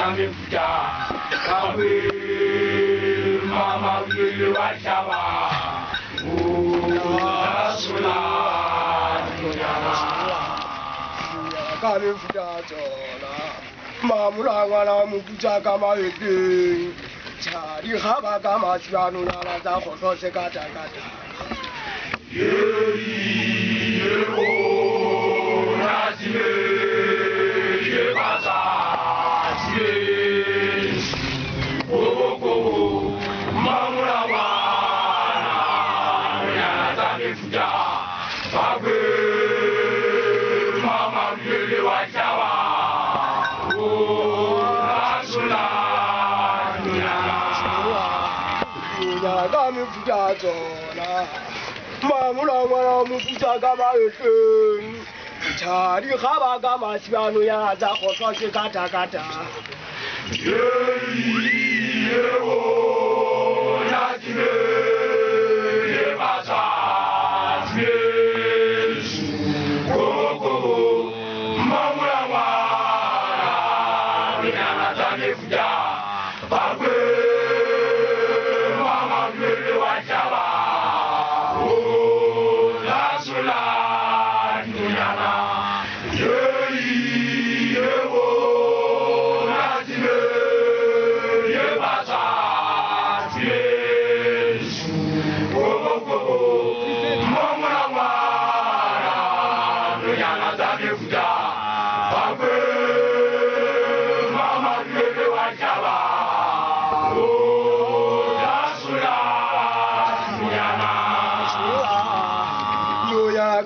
tsa mefuta Bawe mama le wa shaba o sola nonyana ka mefuta tsona mamolangwana moputsa ka maeteng tšha dikgaba ka matsibanonana tsa kgohlo sekatakata ka mefuta tsona mamolangwana moputsa ka maeteng tšha dikgaba ka matsibanonyana tsa kgohlo sekatakata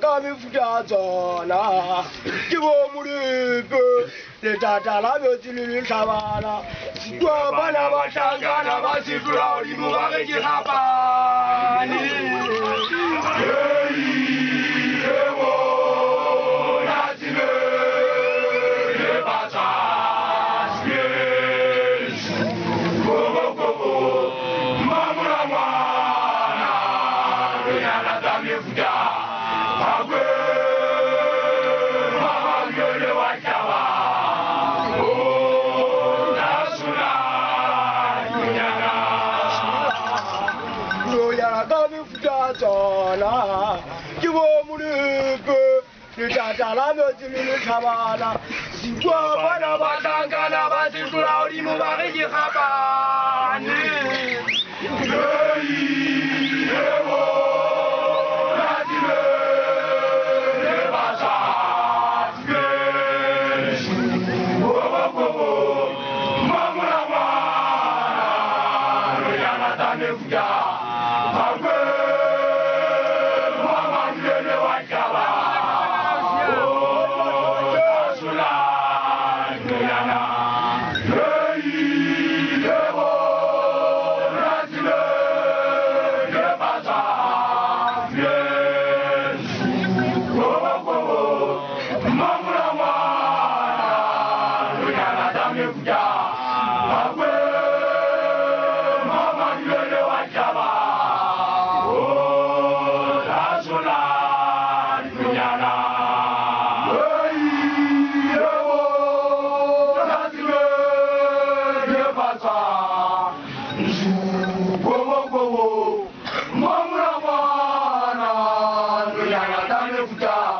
ka mefuta tsona ke bo molepe letata la metsi le letlhabana setwa bana ba hlankana ba se tlola godimo ba ge ke gapane. Tsona ke bo molepe letata la metsi le letlhabana setwa bana ba hlankana ba se tlola godimo ba ge ke gapane. Mamura mwana, nonyana tsa mefuta.